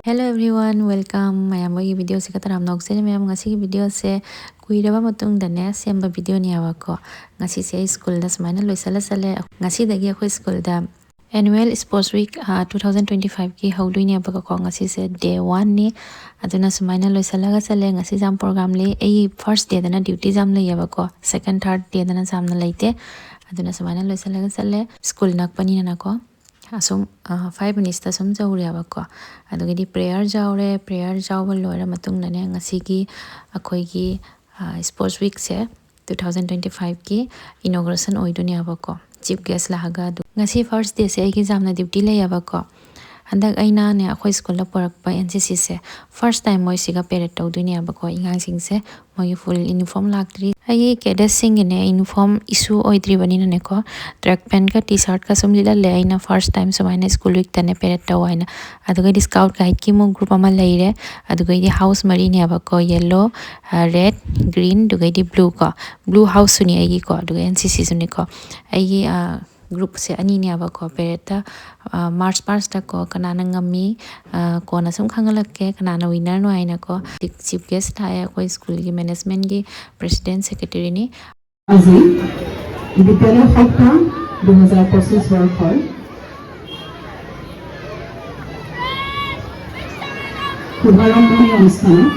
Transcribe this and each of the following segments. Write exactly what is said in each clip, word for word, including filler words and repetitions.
Hello everyone, welcome. ꯃꯌꯥꯝ ꯑꯩꯒꯤ ꯚꯤꯗꯤꯑꯣꯁꯦ ꯈꯔ ꯇꯔꯥꯝꯅ ꯑꯣꯛꯆꯔꯤ꯫ ꯃꯌꯥꯝ, ꯉꯁꯤꯒꯤ ꯚꯤꯗꯤꯑꯣꯁꯦ ꯀꯨꯏꯔꯕ ꯃꯇꯨꯡꯗꯅꯦ ꯁꯦꯝꯕ ꯚꯤꯗꯤꯑꯣꯅꯦꯕꯀꯣ꯫ ꯉꯁꯤꯁꯦ ꯑꯩ ꯁ꯭ꯀꯨꯜꯗ ꯁꯨꯃꯥꯏꯅ ꯂꯣꯏꯁꯤꯜꯂ ꯆꯠꯂꯦ꯫ ꯉꯁꯤꯗꯒꯤ ꯑꯩꯈꯣꯏ ꯁ꯭ꯀꯨꯜꯗ Annual Sports Week, ꯑ, two thousand twenty five ꯀꯤ ꯍꯧꯗꯣꯏꯅꯦꯕꯀꯣ꯫ ꯉꯁꯤꯁꯦ day one ꯅꯤ꯫ ꯑꯗꯨꯅ ꯁꯨꯃꯥꯏꯅ ꯂꯣꯏꯁꯤꯜꯂꯒ ꯆꯠꯂꯦ꯫ ꯉꯁꯤ ꯌꯥꯝ program ꯂꯩ꯫ ꯑꯩꯒꯤ first day ꯗꯅ duties ꯌꯥꯝ ꯂꯩꯌꯦꯕꯀꯣ꯫ Second, third day ꯗꯅ ꯌꯥꯝꯅ ꯂꯩꯇꯦ꯫ ꯑꯗꯨꯅ ꯁꯨꯃꯥꯏꯅ ꯂꯣꯏꯁꯤꯜꯂꯒ ꯆꯠꯂꯦ꯫ ꯁ꯭ꯀꯨꯜ ꯅꯛꯄꯅꯤꯅꯀꯣ꯫ ꯑꯁꯨꯝ, ꯑ, five minutes ꯇ ꯁꯨꯝ ꯌꯧꯔꯦꯕꯀꯣ꯫ ꯑꯗꯨꯒꯤꯗꯤ prayer ꯌꯥꯎꯔꯦ꯫ Prayer ꯌꯥꯎꯕ ꯂꯣꯏꯔ ꯃꯇꯨꯡꯗꯅꯦ ꯉꯁꯤꯒꯤ ꯑꯩꯈꯣꯏꯒꯤ, ꯑ, Sports Week ꯁꯦ two thousand twenty five ꯀꯤ inauguration ꯑꯣꯏꯗꯣꯏꯅꯦꯕꯀꯣ꯫ Chief guest ꯂꯥꯛꯑꯒ ꯑꯗꯨ ꯉꯁꯤ first day ꯁꯦ ꯑꯩꯒꯤ ꯌꯥꯝꯅ duty ꯂꯩꯌꯦꯕꯀꯣ꯫ ꯍꯟꯗꯛ ꯑꯩꯅꯅꯦ ꯑꯩꯈꯣꯏ ꯁ꯭ꯀꯨꯜꯗ ꯄꯨꯔꯛꯄ N C C ꯁꯦ first time ꯃꯣꯏꯁꯤꯒ parade ꯇꯧꯗꯣꯏꯅꯦꯕꯀꯣ꯫ ꯑꯉꯥꯡꯁꯤꯡꯁꯦ ꯃꯣꯏꯒꯤ full uniform ꯂꯥꯛꯇ꯭ꯔꯤ꯫ ꯑꯩꯒꯤ cadet ꯁꯤꯡꯒꯤꯅꯦ uniform issue ꯑꯣꯏꯗ꯭ꯔꯤꯕꯅꯤꯅꯅꯦꯀꯣ, track pant ꯀ T shirt ꯀ ꯁꯨꯝ ꯂꯤꯠꯍꯜꯂꯦ ꯑꯩꯅ, first time ꯁꯨꯃꯥꯏꯅ School Week ꯇꯅꯦ parade ꯇꯧ ꯍꯥꯏꯅ꯫ ꯑꯗꯨꯒꯩꯗꯤ scout guide ꯀꯤ ꯑꯃꯨꯛ group ꯑꯃ ꯂꯩꯔꯦ꯫ ꯑꯗꯨꯒꯩꯗꯤ house ꯃꯔꯤꯅꯦꯕꯀꯣ, yellow, ꯑ, red, green, ꯑꯗꯨꯒꯩꯗꯤ blue ꯀꯣ꯫ Blue house ꯁꯨꯅꯤ ꯑꯩꯒꯤꯀꯣ, ꯑꯗꯨꯒ N C C ꯁꯨꯅꯤꯀꯣ꯫ ꯑꯩꯒꯤ, ꯑ, group ꯁꯦ ꯑꯅꯤꯅꯦꯕꯀꯣ꯫ Parade ꯇ, ꯑ, march past ꯇꯀꯣ ꯀꯅꯥꯅ ꯉꯝꯃꯤ, ꯑ, ꯀꯣꯟꯅ ꯁꯨꯝ ꯈꯪꯍꯜꯂꯛꯀꯦ ꯀꯅꯥꯅ winner ꯅꯣ ꯍꯥꯏꯅꯀꯣ꯫ Chief guest ꯂꯥꯛꯑꯦ ꯑꯩꯈꯣꯏ ꯁ꯭ꯀꯨꯜꯒꯤ management ꯒꯤ president, secretary ꯅꯤ। আজি বিদ্যালয় সপ্তাহ দুহেজাৰ পঁচিছ বৰ্ষৰ শুভাৰম্ভণি অনুষ্ঠানত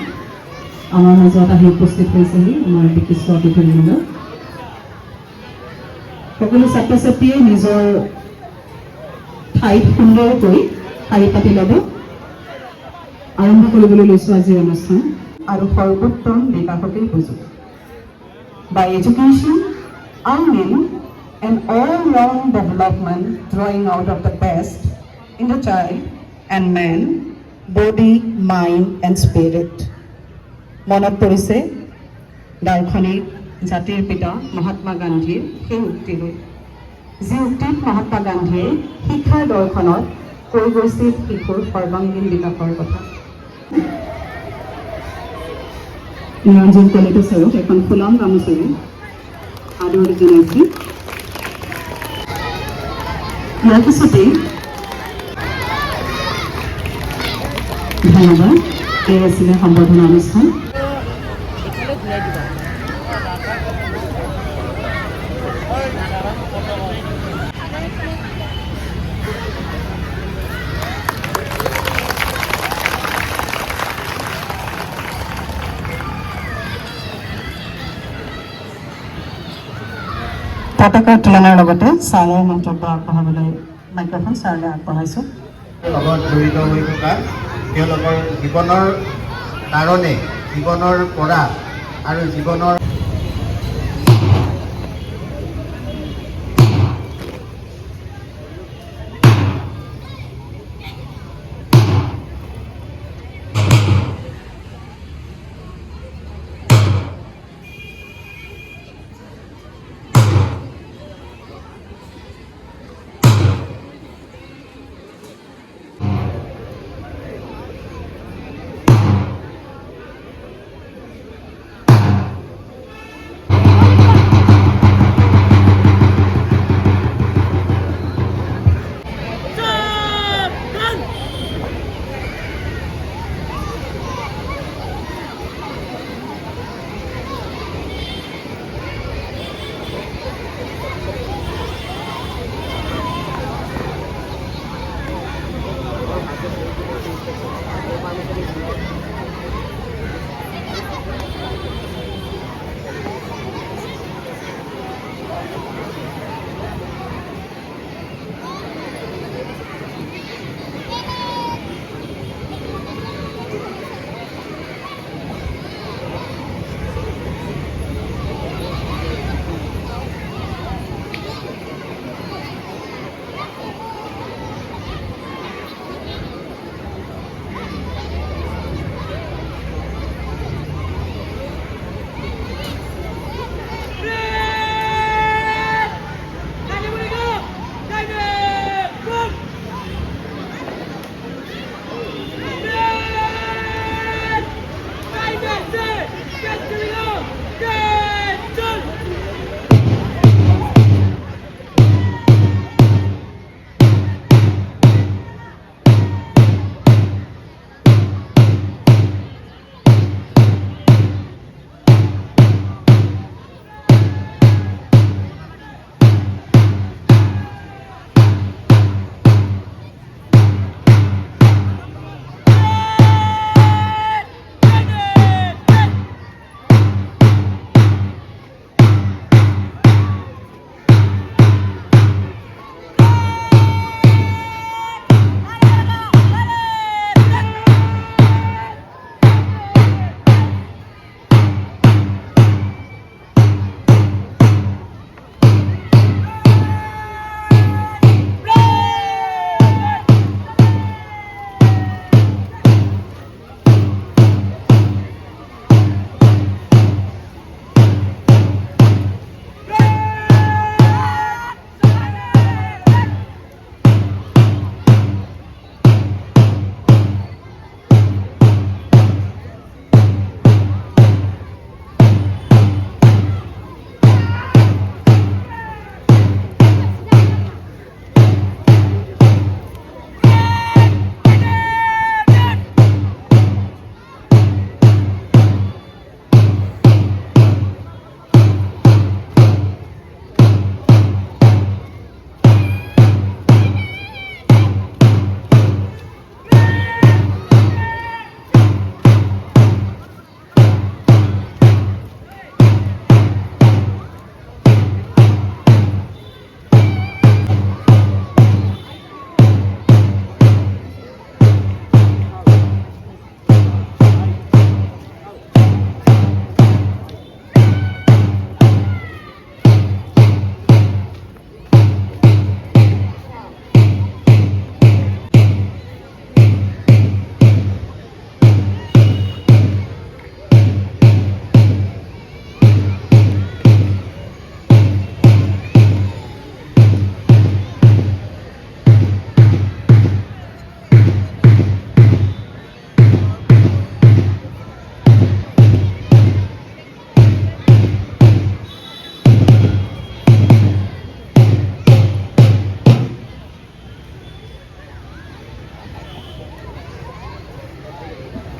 আমাৰ মাজত আহি উপস্থিত হৈছেহি আমাৰ বিশিষ্ট অতিথিবৃন্দ। সকলো ছাত্ৰ ছাত্ৰীয়ে নিজৰ ঠাইত সুন্দৰকৈ শাৰী পাতি ল'ব। আৰম্ভ কৰিবলৈ লৈছোঁ আজিৰ অনুষ্ঠান। আৰু সৰ্বোত্তম বিকাশতেই বুজো। By education, I mean an all-round development drawing out of the best in the child and man, body, mind and spirit. মনত পৰিছে দাৰ্শনিক জাতিৰ পিতা মহাত্মা গান্ধীৰ সেই উক্তিলৈ, যি উক্তিত মহাত্মা গান্ধীয়ে শিক্ষাৰ দৰ্শনত কৈ গৈছিল শিশুৰ সৰ্বাংগীন বিকাশৰ কথা। নিৰঞ্জন কলিতা ছাৰক এখন ফুলাম গামোচাৰে আদৰণি জনাইছে। ইয়াৰ পিছতেই ধন্যবাদ। এই আছিলে সম্বৰ্ধনা অনুষ্ঠান। পতাকা উত্তোলনৰ লগতে ছাৰৰ মন্তব্য আগবঢ়াবলৈ মাইক্ৰফোন ছাৰলৈ আগবঢ়াইছোঁ। লগত জড়িত হৈ থকা, তেওঁলোকৰ জীৱনৰ কাৰণে, জীৱনৰ পৰা আৰু জীৱনৰ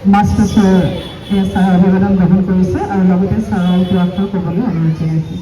মাষ্টাৰ ছাৰে ছাৰৰ অভিবাদন গ্ৰহণ কৰিছে আৰু লগতে ছাৰৰ দুআষাৰ ক'বলৈ অনুৰোধ জনাইছোঁ।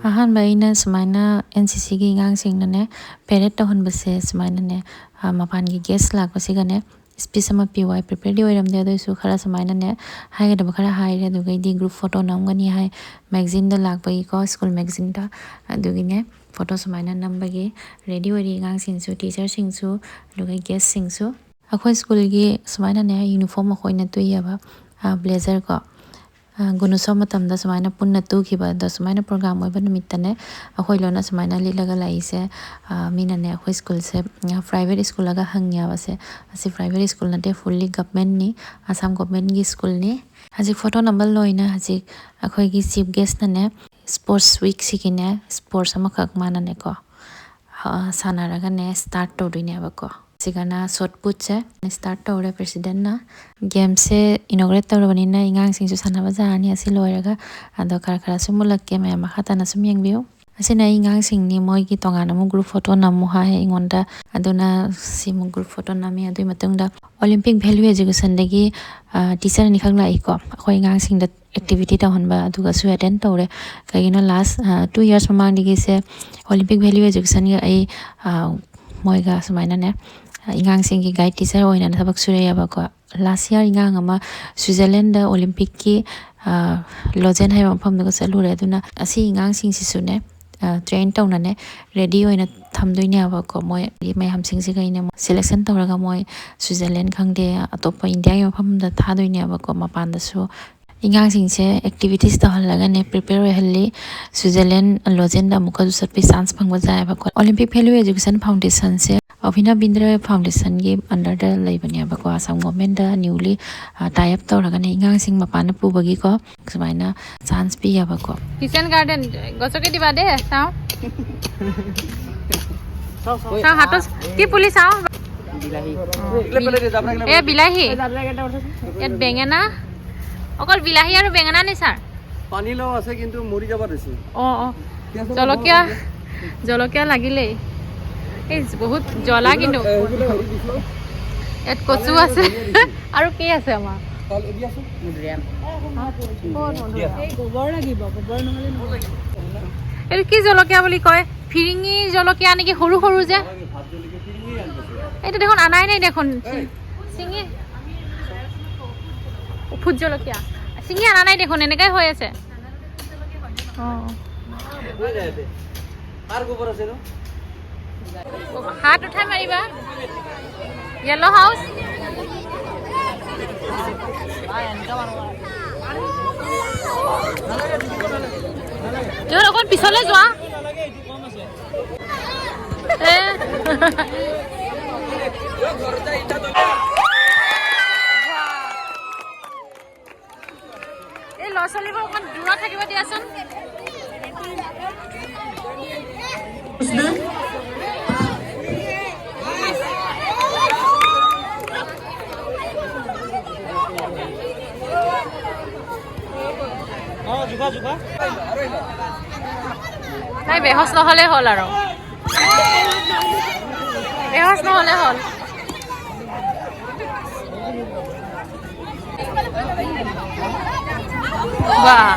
ꯑꯍꯥꯟꯕ ꯑꯩꯅ ꯁꯨꯃꯥꯏꯅ ꯑꯦꯟ ꯁꯤ ꯁꯤꯒꯤ ꯑꯉꯥꯡꯁꯤꯡꯅꯅꯦ, ꯄꯦꯔꯦꯠ ꯇꯧꯍꯟꯕꯁꯦ ꯁꯨꯃꯥꯏꯅꯅꯦ, ꯑ, ꯃꯄꯥꯟꯒꯤ ꯒꯦꯁ ꯂꯥꯛꯄꯁꯤꯒꯅꯦ, ꯁ꯭ꯄꯤꯆ ꯑꯃ ꯄꯤꯌꯨ ꯍꯥꯏ꯫ ꯄ꯭ꯔꯤꯄꯦꯌꯔꯗꯤ ꯑꯣꯏꯔꯝꯗꯦ, ꯑꯗꯨ ꯑꯣꯏꯔꯁꯨ ꯈꯔ ꯁꯨꯃꯥꯏꯅꯅꯦ, ꯍꯥꯏꯒꯗꯕ ꯈꯔ ꯍꯥꯏꯔꯦ꯫ ꯑꯗꯨꯒꯩꯗꯤ ꯒ꯭ꯔꯨꯞ ꯐꯣꯇꯣ ꯅꯝꯒꯅꯤ ꯍꯥꯏ, ꯃꯦꯒꯥꯖꯤꯟꯗ ꯂꯥꯛꯄꯒꯤꯀꯣ, ꯁ꯭ꯀꯨꯜ ꯃꯦꯒꯥꯖꯤꯟꯗ꯫ ꯑꯗꯨꯒꯤꯅꯦ, ꯐꯣꯇꯣ ꯁꯨꯃꯥꯏꯅ ꯅꯝꯕꯒꯤ ꯔꯦꯗꯤ ꯑꯣꯏꯔꯤ ꯑꯉꯥꯡꯁꯤꯡꯁꯨ, ꯇꯤꯆꯔꯁꯤꯡꯁꯨ, ꯑꯗꯨꯒ ꯒꯦꯁꯁꯤꯡꯁꯨ꯫ ꯑꯩꯈꯣꯏ ꯁ꯭ꯀꯨꯜꯒꯤ ꯁꯨꯃꯥꯏꯅꯅꯦ, ꯌꯨꯅꯤꯐꯣꯔꯝ ꯑꯩꯈꯣꯏꯅ ꯇꯨꯏꯌꯦꯕ, ꯑ, ꯕ꯭ꯂꯦꯖꯔ ꯀꯣ꯫ ꯑ, ꯒꯨꯅꯣꯠꯁꯣꯕ ꯃꯇꯝꯗ ꯁꯨꯃꯥꯏꯅ ꯄꯨꯟꯅ ꯇꯨꯈꯤꯕ, ꯑꯗꯣ ꯁꯨꯃꯥꯏꯅ ꯄ꯭ꯔꯣꯒ꯭ꯔꯥꯝ ꯑꯣꯏꯕ ꯅꯨꯃꯤꯠꯇꯅꯦ, ꯑꯩꯈꯣꯏ ꯂꯣꯏꯅ ꯁꯨꯃꯥꯏꯅ ꯂꯤꯠꯂꯒ ꯂꯥꯛꯏꯁꯦ꯫ ꯑ, ꯃꯤꯅꯅꯦ, ꯑꯩꯈꯣꯏ ꯁ꯭ꯀꯨꯜꯁꯦ, ꯑ, ꯄ꯭ꯔꯥꯏꯚꯦꯠ ꯁ꯭ꯀꯨꯜꯂꯒ ꯍꯪꯉꯦꯕꯁꯦ꯫ ꯑꯁꯤ ꯄ꯭ꯔꯥꯏꯚꯦꯠ ꯁ꯭ꯀꯨꯜ ꯅꯠꯇꯦ, ꯐꯨꯜꯂꯤ ꯒꯚꯔꯟꯃꯦꯟꯠꯅꯤ, ꯑꯁꯥꯝ ꯒꯚꯔꯟꯃꯦꯟꯠꯀꯤ ꯁ꯭ꯀꯨꯜꯅꯤ꯫ ꯍꯧꯖꯤꯛ ꯐꯣꯇꯣ ꯅꯝꯕ ꯂꯣꯏꯅ ꯍꯧꯖꯤꯛ ꯑꯩꯈꯣꯏꯒꯤ ꯆꯤꯐ ꯒꯦꯁꯅꯅꯦ, ꯁ꯭ꯄꯣꯔꯠꯁ ꯋꯤꯛꯁꯤꯒꯤꯅꯦ, ꯁ꯭ꯄꯣꯔꯠꯁ ꯑꯃꯈꯛ ꯃꯥꯅꯅꯦꯀꯣ, ꯑ, ꯁꯥꯟꯅꯔꯒꯅꯦ, ꯁ꯭ꯇꯥꯔꯠ ꯇꯧꯗꯣꯏꯅꯦꯕꯀꯣ꯫ ꯁꯤꯒꯅ ꯁꯣꯠ ꯄꯨꯠꯁꯦ ꯁ꯭ꯇꯥꯔꯠ ꯇꯧꯔꯦ ꯄ꯭ꯔꯦꯁꯤꯗꯦꯟꯠꯅ꯫ ꯒꯦꯝꯁꯦ ꯏꯅꯣꯒ꯭ꯔꯦꯠ ꯇꯧꯔꯕꯅꯤꯅ ꯑꯉꯥꯡꯁꯤꯡꯁꯨ ꯁꯥꯟꯅꯕ ꯌꯥꯔꯅꯤ ꯑꯁꯤ ꯂꯣꯏꯔꯒ꯫ ꯑꯗꯣ ꯈꯔ ꯈꯔ ꯁꯨꯝ ꯎꯠꯂꯛꯀꯦ, ꯃꯌꯥꯝ ꯃꯈꯥ ꯇꯥꯅ ꯁꯨꯝ ꯌꯦꯡꯕꯤꯌꯨ꯫ ꯑꯁꯤꯅ ꯑꯩ ꯑꯉꯥꯡꯁꯤꯡꯅꯤ, ꯃꯣꯏꯒꯤ ꯇꯣꯉꯥꯟꯅ ꯑꯃꯨꯛ ꯒ꯭ꯔꯨꯞ ꯐꯣꯇꯣ ꯅꯝꯃꯨ ꯍꯥꯏ ꯑꯩꯉꯣꯟꯗ꯫ ꯑꯗꯨꯅ ꯁꯤ ꯑꯃꯨꯛ ꯒ꯭ꯔꯨꯞ ꯐꯣꯇꯣ ꯅꯝꯃꯤ꯫ ꯑꯗꯨꯒꯤ ꯃꯇꯨꯡꯗ ꯑꯣꯂꯤꯝꯄꯤꯛ ꯚꯦꯂ꯭ꯌꯨ ꯑꯦꯖꯨꯀꯦꯁꯟꯗꯒꯤ, ꯑ, ꯇꯤꯆꯔ ꯑꯅꯤꯈꯛ ꯂꯥꯛꯏꯀꯣ, ꯑꯩꯈꯣꯏ ꯑꯉꯥꯡꯁꯤꯡꯗ ꯑꯦꯛꯇꯤꯚꯤꯇꯤ ꯇꯧꯍꯟꯕ, ꯑꯗꯨꯒꯁꯨ ꯑꯦꯇꯦꯟ ꯇꯧꯔꯦ꯫ ꯀꯩꯒꯤꯅꯣ, ꯂꯥꯁ, ꯑ, ꯇꯨ ꯌꯔꯁ ꯃꯃꯥꯡꯗꯒꯤꯁꯦ ꯑꯣꯂꯤꯝꯄꯤꯛ ꯚꯦꯂ꯭ꯌꯨ ꯑꯦꯖꯨꯀꯦꯁꯟꯒ ꯑꯩ, ꯑ, ꯃꯣꯏꯒ ꯁꯨꯃꯥꯏꯅꯅꯦ, ꯑ, ꯑꯉꯥꯡꯁꯤꯡꯒꯤ ꯒꯥꯏꯗ ꯇꯤꯆꯔ ꯑꯣꯏꯅ ꯊꯕꯛ ꯁꯨꯔꯛꯑꯦꯕꯀꯣ꯫ ꯂꯥꯁ ꯌꯔ ꯑꯉꯥꯡ ꯑꯃ ꯁ꯭ꯋꯤꯖꯔꯂꯦꯟꯗ ꯑꯣꯂꯤꯝꯄꯤꯛꯀꯤ, ꯑ, ꯂꯣꯖꯦꯟ ꯍꯥꯏꯕ ꯃꯐꯝꯗꯨꯒ ꯆꯠꯂꯨꯔꯦ꯫ ꯑꯗꯨꯅ ꯑꯁꯤ ꯑꯉꯥꯡꯁꯤꯡꯁꯤꯁꯨꯅꯦ, ꯑ, ꯇ꯭ꯔꯦꯟ ꯇꯧꯅꯅꯦ, ꯔꯦꯗꯤ ꯑꯣꯏꯅ ꯊꯝꯗꯣꯏꯅꯦꯕꯀꯣ꯫ ꯃꯣꯏ ꯃꯌꯥꯝꯁꯤꯡꯁꯤꯒ ꯑꯩꯅ ꯁꯦꯂꯦꯛꯁꯟ ꯇꯧꯔꯒ ꯃꯣꯏ ꯁ꯭ꯋꯤꯖꯔꯂꯦꯟ ꯈꯪꯗꯦ, ꯑꯇꯣꯞꯄ ꯏꯟꯗꯤꯌꯥꯒꯤ ꯃꯐꯝꯗ ꯊꯥꯗꯣꯏꯅꯦꯕꯀꯣ, ꯃꯄꯥꯟꯗꯁꯨ꯫ ꯑꯉꯥꯡꯁꯤꯡꯁꯦ ꯑꯦꯛꯇꯤꯚꯤꯇꯤꯁ ꯇꯧꯍꯜꯂꯒꯅꯦ, ꯄ꯭ꯔꯤꯄꯦꯌꯔ ꯑꯣꯏꯍꯜꯂꯤ꯫ ꯁ꯭ꯋꯤꯖꯔꯂꯦꯟ ꯂꯣꯖꯦꯟꯗ ꯑꯃꯨꯛꯀꯁꯨ ꯆꯠꯄꯒꯤ ꯆꯥꯟꯁ ꯐꯪꯕ ꯌꯥꯏꯑꯕꯀꯣ꯫ ꯑꯣꯂꯤꯝꯄꯤꯛ ꯚꯦꯂ꯭ꯌꯨ ꯑꯦꯖꯨꯀꯦꯁꯟ ꯐꯥꯎꯟꯗꯦꯁꯟꯁꯦ ꯑꯚꯤꯅꯕ ꯕꯤꯟꯗ꯭ꯔ ꯐꯥꯎꯟꯗꯦꯁꯟꯒꯤ ꯑꯟꯗꯔꯗ ꯂꯩꯕꯅꯦꯕꯀꯣ꯫ ꯑꯁꯥꯝ ꯒꯣꯔꯃꯦꯟꯗ ꯅ꯭ꯌꯨꯂꯤ, ꯑ, ꯇꯥꯏ ꯑꯞ ꯇꯧꯔꯒꯅꯦ, ꯑꯉꯥꯡꯁꯤꯡ ꯃꯄꯥꯟꯗ ꯄꯨꯕꯒꯤꯀꯣ, ꯁꯨꯃꯥꯏꯅ ꯆꯥꯟꯁ ꯄꯤꯌꯦꯕꯀꯣ꯫ কিচেন গাৰ্ডেন গছকি দিবা দেই, চাওঁ। চাওঁ, হাতত কি পুলি চাওঁ। বিলাহী। এ, বিলাহী। ইয়াত বেঙেনা, অকল বিলাহী আৰু বেঙেনা নি ছাৰ? পানীলাও আছে, কিন্তু মৰি যাব দিছে। অ, অ। কি আছে বা? জলকীয়া, জলকীয়া লাগিলেই। এই বহুত জ্বলা কিন্তু। এইবিলাক, এইবিলাক হেৰি দিছো। ইয়াত কচু আছে। ধনিয়া দিছো। আৰু কি আছে আমাৰ? কাল এদি আছে। মধুৰিআম। হা? ক'ত মধুৰিআম? এই গোবৰ লাগিব, গোবৰ নহ'লে নহ'ব। এইটো কি জলকীয়া বুলি কয়? ফিৰিঙি জলকীয়া নেকি, সৰু সৰু যে? এইটো দেখোন আনাই নাই দেখোন। চিঙি, ভোট জলকীয়া চিঙি অনা নাই দেখোন, এনেকাই হৈ আছে। অ। হাত উঠাই মাৰিবা। Yellow house. তুমি অকণ পিছলে যোৱা। এ। এই ল'ৰা ছোৱালীবোৰ অকণ দূৰত থাকিব দিয়াচোন। তাই বেহোচ নহ'লে হ'ল আৰু। বেহোচ নহ'লে হ'ল। বাহ।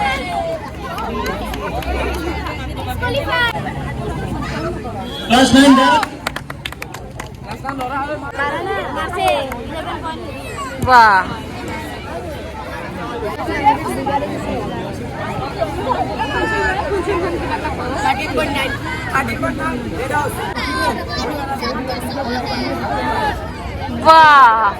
ক্লাছ নাইন দা। বাহ। বাহ।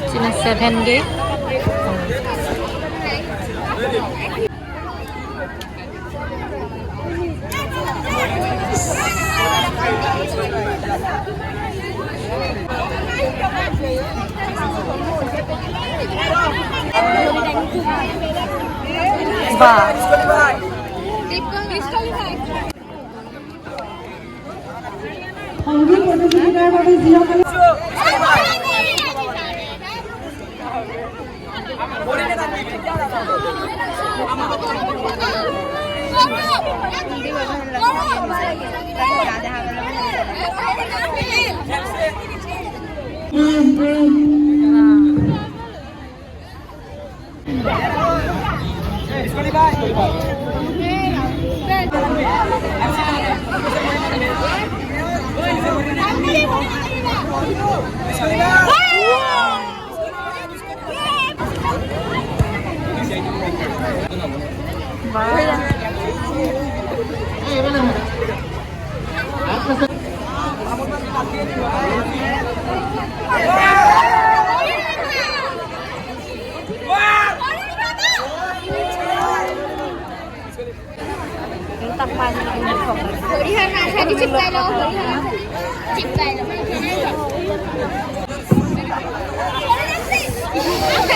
Sina seven day. বাহ। সংগীত প্ৰতিযোগিতাৰ বাবে যিসকলে